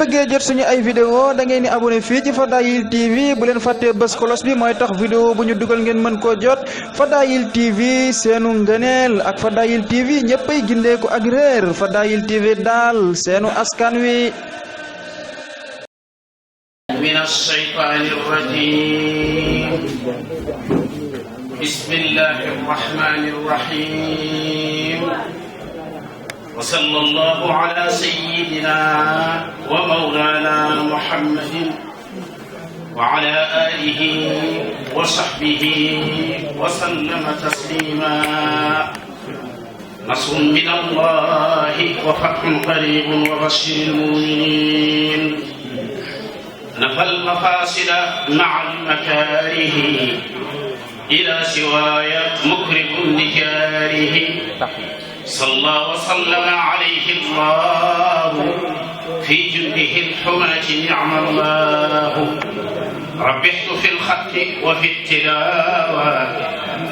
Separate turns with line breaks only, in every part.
bëggee jot suñu ay vidéo da ngeen di abonné fii ci Fadayil TV bu leen fàttee bës cloche bi mooy tax vidéo bu ñu dugal ngeen mën koo jot Fadayil TV seenu ngëneel ak Fadayil TV ñëppay gindeeku ak réer Fadayil TV daal seenu askan wi.
Minash shaytaanir rajiim. Bismillahir rahmanir rahiim. Wa sallallahu ala sayyidina wa mawlana Muhammadin wa ala alihi wa sahbihi wa sallama taslima. Nasrun min Allahi wa fathun qaribun wa bashiril mu'minin. نفى المفاسد مع المكاره إلى سواي مكرم لجاره صلى وسلم عليه الله في جنده الحماة نعم الله ربحت في الخط وفي التلاوة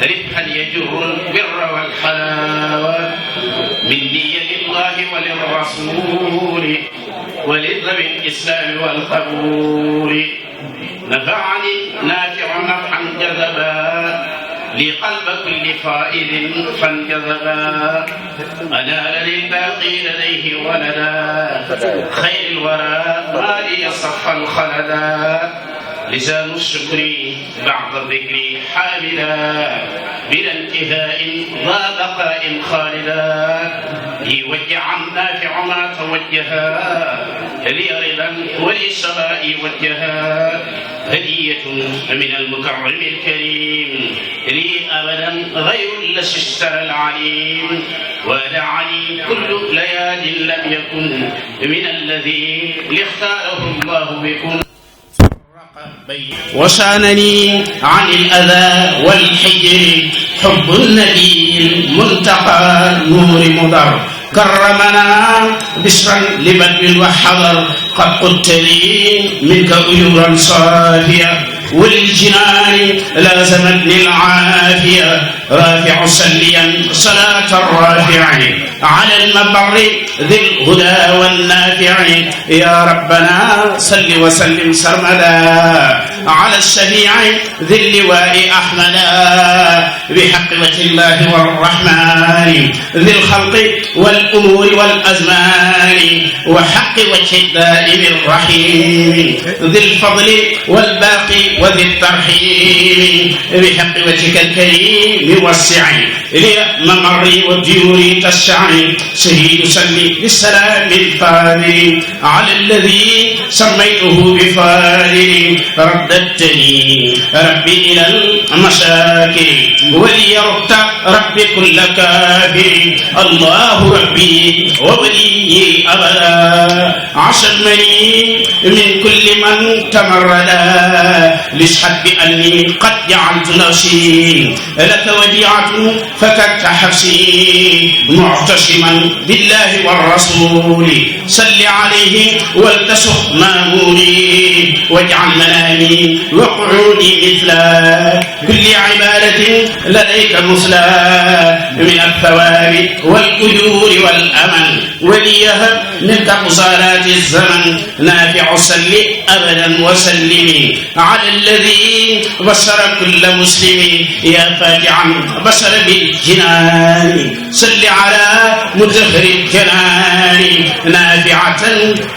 ربحا يجر البر والحلاوة مني لله وللرسول ولذوي الإسلام والقبول نفعني نافع نفعا جذبا لقلب كل فائز فانجذبا أنال للباقي لديه ولدا خير الورى ما لي صف الخلدا لسان الشكر بعد الذكر حاملا بلا انتهاء ذا بقاء خالدا ليوجع نافع ما توجها لي رضا وللسماء وجها هدية من المكرم الكريم لي أبدا غير الذي اشترى العليم ودعني كل ليال لم يكن من الذي اختاره الله بكم وشانني عن الأذى والحجر حب النبي المنتقى نور مضر كرمنا بشرا لبدو وحضر قد قلت لي منك أجورا صافية وللجنان لازمتني العافية رافع سليا صلاة الرافع على المبر ذي الهدى والنافع يا ربنا صل وسلم سرمدا على الشفيع ذي اللواء أحمدا بحق وجه الله والرحمن ذي الخلق والأمور والأزمان وحق وجه الدائم الرحيم ذي الفضل والباقي وذي الترحيم بحق وجهك الكريم والسعي لي ممري والديور تشعي شهيد سلي بالسلام الفاضل على الذي سميته بفاضل رددتني ربي إلى المشاكل وليرد ربي كل كافر الله ربي وولي أبدا عشمني من كل من تمردا لاشهد بأني قد جعلت نفسي لك وديعة فكدت حفسي معتصما بالله والرسول صل عليه ولتسخ مامولي واجعل منامي وقعودي مثل كل عبادة لديك مثلا من الثواب والأجور والأمل وليهب منك قصالات الزمن نافع صل أبدا وسلمي على الذي بشر كل مسلم يا فاتحا بشر بالجنان صل على مزهر الجنان نافعة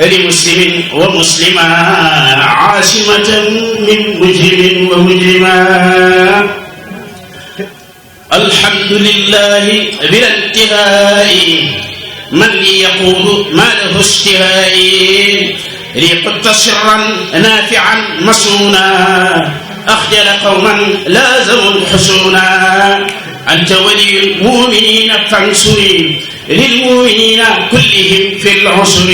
لمسلم ومسلمة عاصمة من مجرم ومجرما الحمد لله بلا انتهاء من لي يقول ما له اشتهاء لي قدت سرا نافعا مسونا أخجل قوما لازموا الحسونا أنت ولي المؤمنين فانصري للمؤمنين كلهم في العسر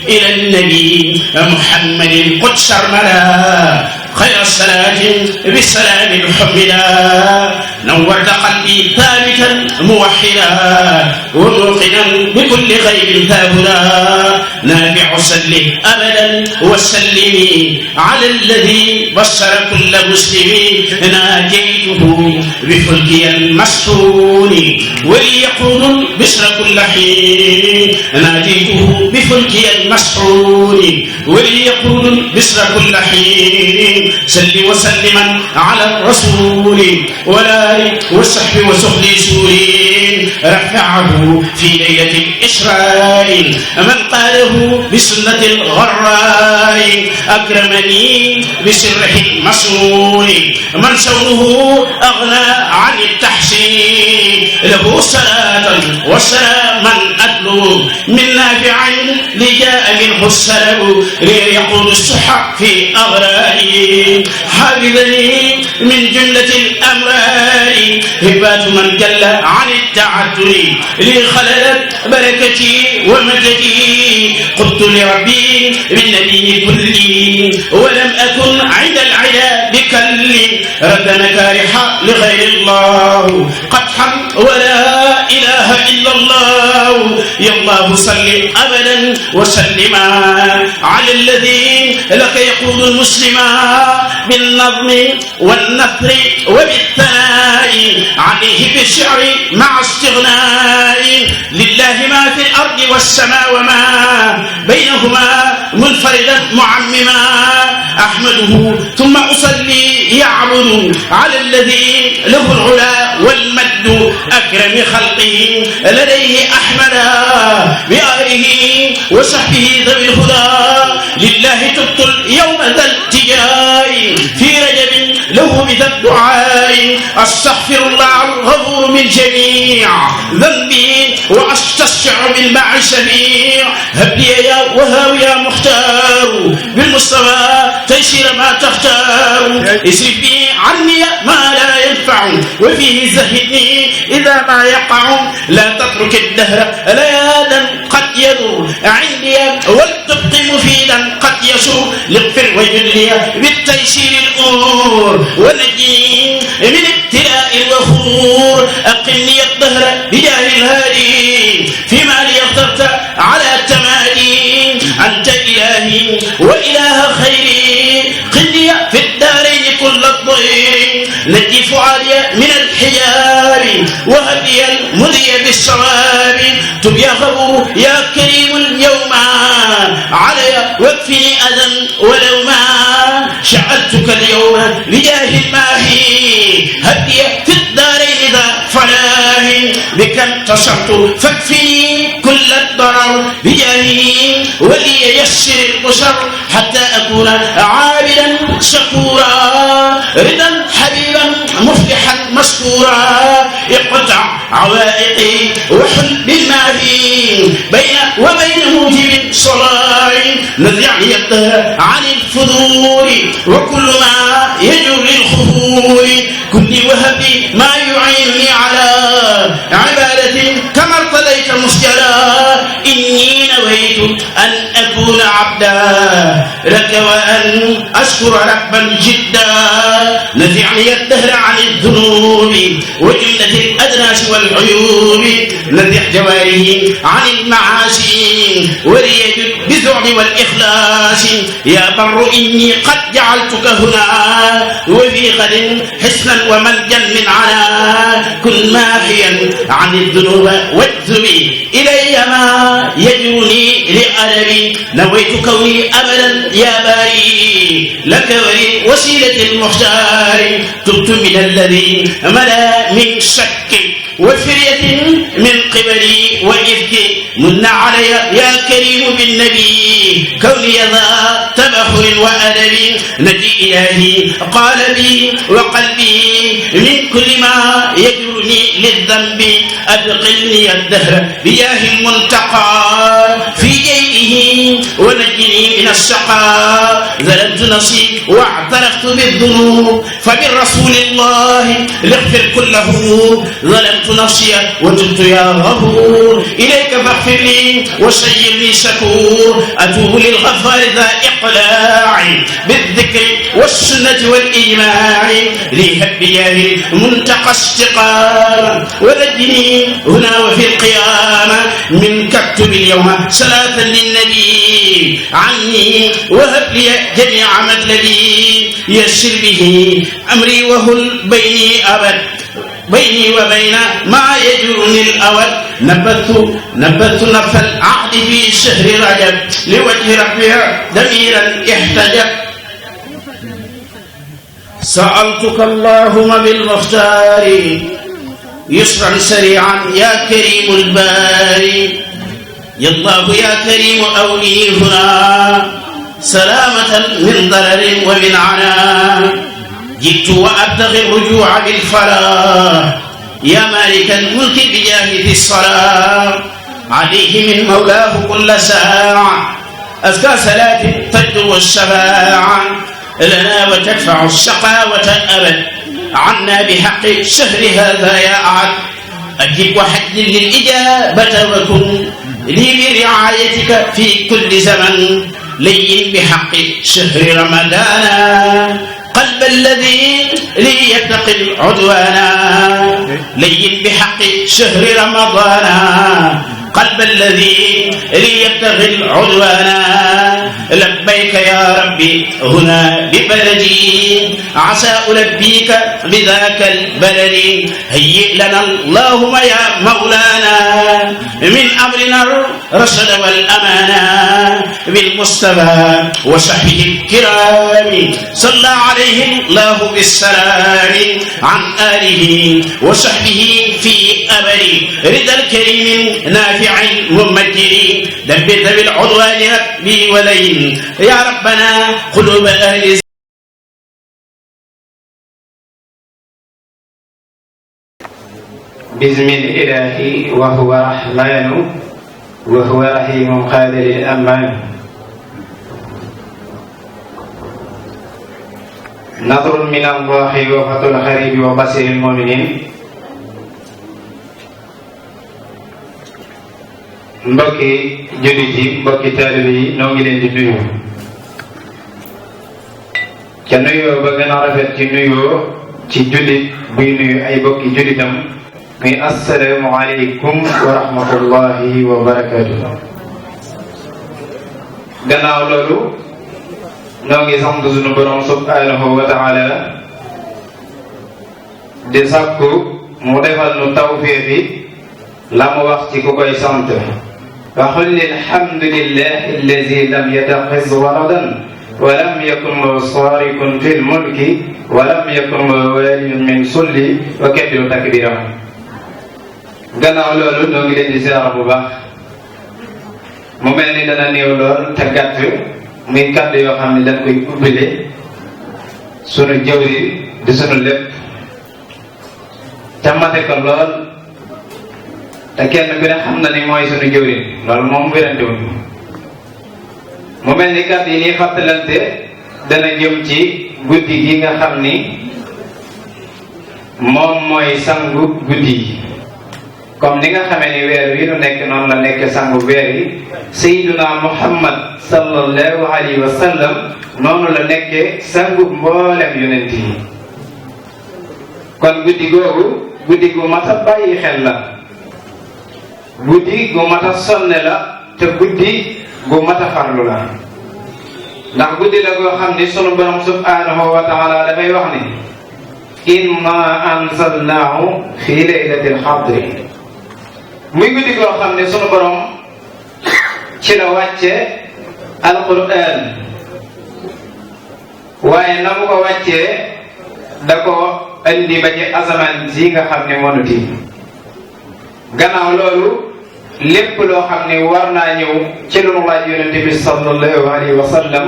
إلى النبي محمد قد شرملا خير الصلاة بالسلام الحملا نورت قلبي ثابتا موحدا وموقنا بكل غيب ثابتا نافع سله أبدا وسلمي على الذي بشر كل مسلم ناجيته بفلكي المسحون وليقود البشر كل حين ناجيته بفلكي المسحون وليقود البشر كل حين سل وسلما على الرسول والآل والصحب وسهل سورين رفعه في ليلة الإسراء من قاله بسنة الغراء أكرمني بسره المسرور من سونه أغنى عن التحسين له صلاة وسلاما أتلو من نافع لجاء منه السلب ليقود السحر في أغرائي حافظني من جملة الأمرار هبات من جل عن التعدل لي خللت بركتي ومددي قلت لربي بالنبي كلي ولم أكن عند العدا بكل رد مكارح لغير الله قدحا ولا إله إلا الله يا الله صل أبدا وسلما على الذي لك يقود المسلما بالنظم والنثر وبالثناء عليه بالشعر مع استغناء لله ما في الأرض والسماء وما بينهما منفردا معمما أحمده ثم أصلي يعبد على الذي له العلا والمد أكرم خلقه لديه أحمدا بآله وصحبه ذوي الهدى لله تبت اليوم ذا التجاء في رجب له بذا الدعاء أستغفر الله الغفور من جميع ذنبي وأستشعر بالماء السميع هب لي يا وهاب يا مختار بالمصطفى تيسير ما تختار اسرف بي عني ما لا ينفع وفيه زهدني إذا ما يقع لا تترك الدهر ليادا قد يدور عندي ولتبق مفيدا قد يسوء لغفر وجدني بالتيسير الأمور ونجني من ابتلاء الوخور أقمني الدهر بجاه الهادي فيما لي اخترت على التمادي أنت إلهي وإله خيري قني في الدارين كل الضير نجي فعالي من الحجاب وهدي المذي بالصواب تب يا غفور يا كريم اليوم علي واكفني أذى ولو ما شعلتك اليوم بجاه الماهي هدي في الدارين ذا فلاح بك انتصرت فاكفني كل الضرر بجاهي ولي يسر البشر حتى أكون عابدا شكورا رضا حبيبا مفلحا مشكورا اقطع عوائقي وحل بالماهي بين وبين موجب صلاح نزعني الدهر عن الفضول وكل ما يجر الخفول كني وهبي ما يعينني على عبادة كما ارتضيت مسجلا إني نويت أن أكون عبدا لك وأن أشكر ربا جدا نزعني الدهر عن الذنوب وجملة الأدناس والعيوب نزح جواره عن المعاصي وليجد بالذعر والإخلاص يا بر إني قد جعلتك هنا وفي غد حسنا وملجا من عنا كن ماحيا عن الذنوب واجذب إلي ما يجرني لأدبي نويت كوني أبدا يا باري لك ولي وسيلة المختار تبت من الذي ملا من شك وفرية من قبلي وإفك من علي يا كريم بالنبي كوني ذا تبخر وأدب نجي إلهي قال بي وقلبي من كل ما يجرني للذنب أدخلني الدهر بجاه المنتقى في جيئه ونجني من الشقاء ظلمت نفسي واعترفت بالذنوب فبالرسول الله لاغفر كله ظلمت نفسي وتبت يا غفور إليك فاغفر لي وسيرني شكور أتوب للغفار ذا إقلاع بالذكر والسنة والإجماع لي هب بجاه منتقى استقامة ونجني هنا وفي القيامة منك اكتب اليوم صلاة للنبي عني وهب لي جميع مطلبي يسر به أمري وهل بيني أبد بيني وبين ما يجرني الأود نبذت نفس العهد في شهر رجب لوجه ربها ضميرا احتجب سألتك اللهم بالمختار يسرا سريعا يا كريم الباري يا الله يا كريم أولي هنا سلامة من ضرر ومن عناء جئت وأبتغي الرجوع بالفلاح يا مالك الملك بجاه الصلاة عليه من مولاه كل ساعة أزكى صلاة تجدو الشفاعة لنا وتدفع الشقاوة أبد عنا بحق شهر هذا يا أعد أجب وحج للإجابة وكن لي برعايتك في كل زمن لين بحق شهر رمضان قلب الذي ليتقي العدوان لين بحق شهر رمضان قلب الذي ليبتغي العدوان لبيك يا ربي هنا ببلدي عسى ألبيك بذاك البلد هيئ لنا اللهم يا مولانا من أمرنا الرشد والأمانة بالمصطفى وصحبه الكرام صلى عليه الله بالسلام عن آله وصحبه في أبد رضا الكريم نافع ممجد دبر ذوي العدوان ربي ولين يا ربنا قلوب أهل
بسم الإله وهو رحمن وهو رحيم قادر الأمان نظر من الله وفتح الخريب وبصر المؤمنين mbokki jullit yi mbokki taalibe yi noo ngi leen di nuyu ca nuyoo ba gën a rafet ci nuyoo ci jullit buy nuyu ay mbokki jullitam muy assalaamu aleykum wa rahmatullahi wa barakaatu. gannaaw loolu noo ngi sant sunu borom subhanahu wa taala di sàkku mu defal nu tawfiiqi la mu wax ci ku koy sant فقل الحمد لله الذي لم يتخذ ولدا ولم يكن له شريك في الملك ولم يكن له ولي من ذل وكبر تكبيرا. gannaaw loolu ñoo ngi leen di ziar bu baax mu mel ni dana néew lool te gàtt muy kàddu yoo xam ne dañ koy ubbile sunu jëwri di sunu lépp te mate ko lool. te kenn ku ne xam na ni mooy sunu jëwriñ loolu moom wérante wuñ mu mel ni kat yi nii fàttalante dana jëm ci guddi gi nga xam ni moom mooy sangu guddi yi comme ni nga xamee ni weer wi nu nekk noonu la nekk sangu weer yi sayyiduna Muhammad sallallahu alayhi wa sallam noonu la nekkee sangu mboolem yonent yi kon guddi googu guddi gu mat a bàyyi xel la guddi gu mat a sonne la te guddi gu mat a farlu la ndax guddi la goo xam ni sunu borom subhanahu wa taala dafay wax ni inna anzalnaahu fi laylatil qadri muy guddi goo xam ne sunu borom ci la wàcce alquran waaye na mu ko wàccee da ko andi ba ci asamaan si nga xam ne moo nu tiim gannaaw loolu lépp loo xam ne war naa ñëw ci lu mu laaj yonente bi sallallahu alayhi wa sallam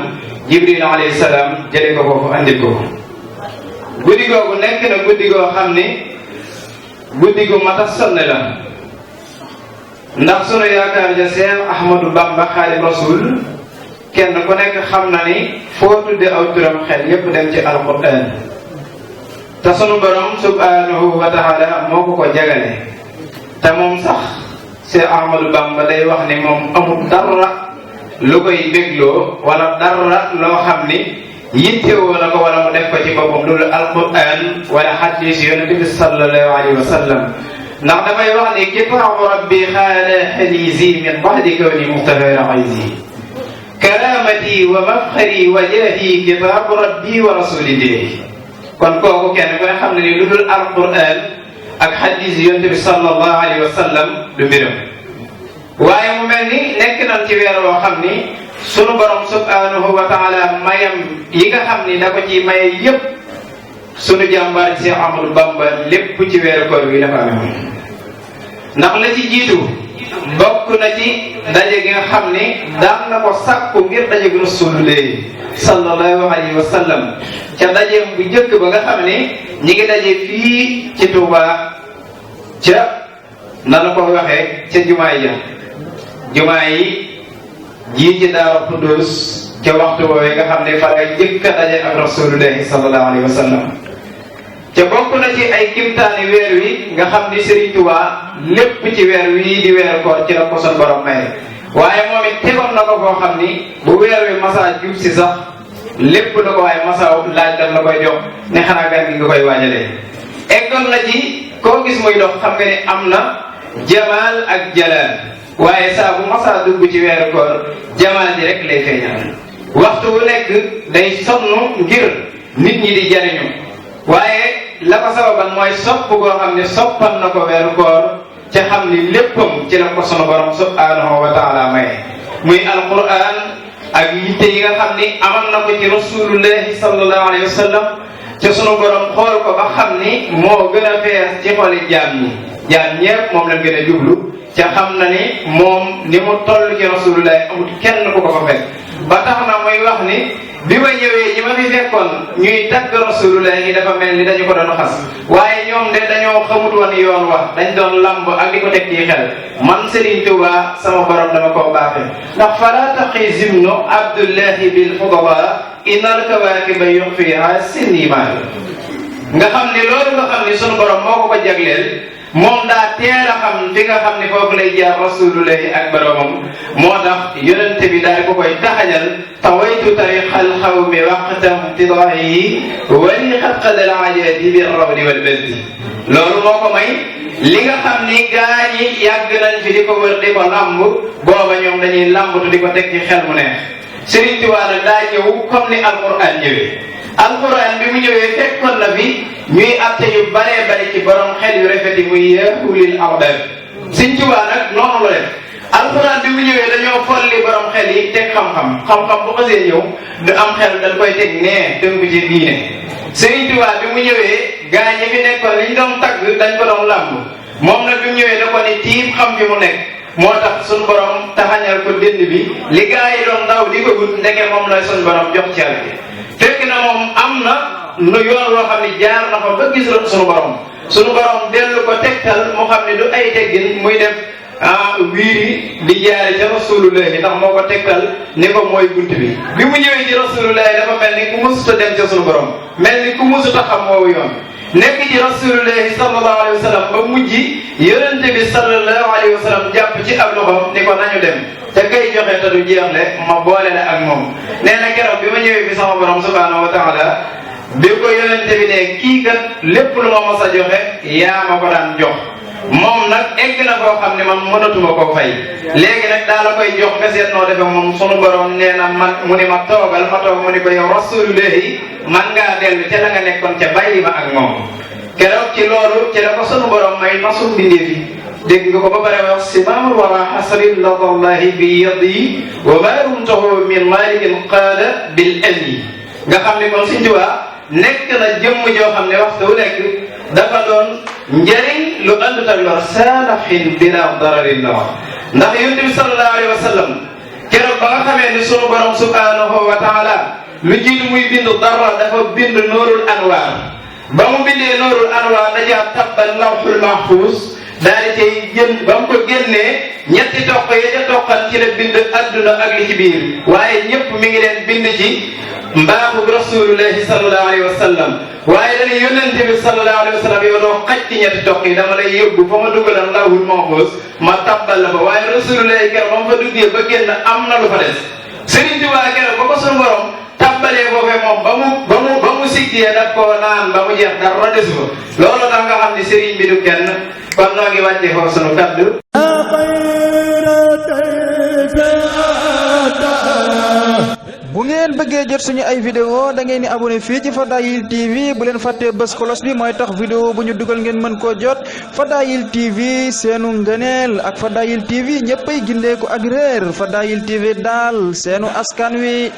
jibril alayhi salaam jële ko foofu andil ko guddi googu nekk na guddi goo xam ne guddi gu mat a sonn la ndax sunu yaakaar ja Seex Ahmadu Bamba Xaadimu Rasuul kenn ku nekk xam na ni foo tudde aw turam xel yépp dem ci alquran te sunu borom subhanahu wa taala moo ko jagale te moom sax Cheikh Ahmadou Bamba day wax ni moom amul dara lu koy bégloo wala dara loo xam ni yittewoo na ko wala mu def ko ci boppam loolu alquran wala hadis yonent bi sallallahu alayhi wa sallam ndax dafay wax ni kitaabu rabbi xaala xaniisi min ba'di kawni muxtafa ayzi karamati wa mafxari wa jaahi kitaabu rabbi wa rasulillahi kon kooku kenn koy xam ne ni lu dul alquran ak hadis yonent bi sallallahu alayhi wa sallam du mbiram waaye mu mel ni nekk nañ ci weer woo xam ni sunu borom subhanahu wa taala mayam yi nga xam ni da ko ci maye yépp sunu jàmbaar Cheikh Ahmadou Bamba lépp ci weeru koor wi dafa amee ndax la ci jiitu bokk na ci daje gi nga xam ni daan na ko sàkku ngir daje gu rasulullahi sallallahu alayhi wa sallam ca dajeem bu njëkk ba nga xam ni ñi ngi daje fii ci Touba ca nanu ko waxee ca jumaa yi jii ci Daaru Xudoos ca waxtu woowee nga xam ne fa lay njëkk a daje ak rasulullahi sallallahu alayhi wa sallam ca bokk na ci ay kimtaani weer wi nga xam ni Serigne Touba lépp ci weer wi di weer koor ci la ko son borom may waaye moom it tegoon na ko koo xam ni bu weer wi masa jub si sax lépp la ko waaye masa laaj daf la koy jox ne xanaa gan gi nga koy waajalee eggoon na ci koo gis muy dox xam nga ni am na jamaal ak jalaal waaye saa bu masa dugg ci weeru koor jamaal ji rek lay feeñal waxtu wu nekk day sonn ngir nit ñi di jariñu waaye la ko sababan mooy sopp goo xam ne soppan na ko weeru koor ca xam ni léppam ci la ko sunu borom subhanahu wa taala maye muy alquran ak yitte yi nga xam ni amal na ko ci rasulullahi sallallahu alayhi wa sallam ca sunu borom xool ko ba xam ni moo gën a fees ci xoli jaam ñépp moom lañ gën a jublu ca xam na ni moom ni mu toll ci rasulullahi amul kenn ku ko fa fekk ba tax na muy wax ni bi ma ñëwee ñi ma fi fekkoon ñuy tagg rasulullahi dafa mel ni dañu ko doon xas waaye ñoom de dañoo xamut woon yoon wax dañ doon lamb ak di ko teg ci xel man Serigne Touba sama borom dama koo baaxee ndax fala taqi zimno abdullahi bil fudala innal kawakiba yuxfiha sinnimal nga xam ni loolu nga xam ni sunu borom moo ko jagleel moom daa teel a xam fi nga xam ni foofu lay jaar rasulullahi ak boromam moo tax yonente bi daal di ko koy taxajal tawaytu tariqal xawmi waqtam tidaahi wali xatqadal ajadi bi rawdi wal basdi loolu moo ko may li nga xam ni gaa ñi yàgg nañ fi di ko wër di ko lamb booba ñoom dañuy lambatu di ko teg ci xel mu neex Serigne Touba nag daa ñëw comme ni alquran ñëwee alquran bi mu ñëwee fekkoon na fi ñuy atte yu baree bari ci borom xel yu rafet yi muy ulil albab Serigne Touba nag noonu la def alquran bi mu ñëwee dañoo folli borom xel yi teg xam-xam bu xasee ñëw du am xel dañ koy teg nee tënku ci diine Serigne Touba bi mu ñëwee gaa ñi fi nekkoon liñ doon tagg dañ ko doon làmb moom nag bi mu ñëwee da ko ni tiim xam fi mu nekk moo tax suñu borom taxañal ko dënd bi li gaa yi doon daw di ko wut ndeke moom la suñu borom jox ci bi fekk na moom am na lu yoon loo xam ne jaar na fa ba gis la suñu borom dellu ko tegtal mu xam ne du ay teggin muy def wiiri di jaare ca rasulullahi ndax moo ko tegtal ni ko mooy bunt bi mu ñëwee ci rasulullahi dafa mel ni ku mësuta dem ca suñu borom mel ni ku mësuta xam woowu yoon nekk ci rasulullahi sallallahu alayhi wa sallam ba mujj yonente bi sallallahu alayhi wa sallam jàpp ci ab loxoom ni ko nañu dem te kay joxe te du jeexle ma boole la ak moom nee na keroog bi ma ñëwee fi sama borom subhanahu wa taala bi ko yonente bi ne kii kat lépp lu ma mos a joxe yaa ma ko daan jox moom nag egg na koo xam ne man mënatuma koo fay léegi nag daa la koy jox nga seet noo defe moom sunu borom nee na man mu ni ma toogal ma toog mu ni ko yow rasulullahi man ngaa dellu ca la nga nekkoon ca bàyyi ma ak moom keroog ci loolu ci la ko sunu borom may masul bindee fi dégg nga ko ba pare wax simaamul wara xasrin ladallahi bi yadi wa ma rumtahu min malikin qaala bil ani nga xam ne kon Sëriñ Tuubaa nekk na jëmm joo xam ne waxtu wu nekk dafa doon njëriñ lu àndut ak lor saanaxin bila dararin la wax ndax yonent bi sallallahu alayhi wa sallam keroog ba nga xamee ni sunu borom subhanahu wa taala lu jiitu muy bind dara dafa bind noorul anwaar ba mu bindee noorul anwaar dajaa tabbal lawxul mahfuus daal di cay ba mu ko génnee ñetti toq ya ca toqal ci la bind adduna ak li ci biir waaye ñëpp mi ngi leen bind ci mbaaxu rasulullahi sallallahu alayhi wa sallam waaye dañuy yónnente bi sallallahu alayhi wa sallam yow doo xaj ci ñetti toq yi dama lay yóbbu fa ma dugalan lawhul mahfuz ma tabbal la fa waaye rasulullahi keroog ba mu fa duggee ba génn am na lu fa des Sëriñ Tuubaa keroog ba ko sunu borom tabbalee foofee moom ba mu siggee daf koo naan ba mu jeex dara desu fa loolu tax nga xam ni sëriñ bi du kenn kon noo ngi wàcce foofu sunu kaddu
bu ngeen bëggee jot suñu ay vidéo da ngeen di abonné fii ci Fadayil TV bu leen fàttee bës cloche bi mooy tax vidéo bu ñu dugal ngeen mën koo jot Fadayil TV seenu ngëneel ak Fadayil TV ñëppay gindeeku ak réer Fadayil TV daal seenu askan wi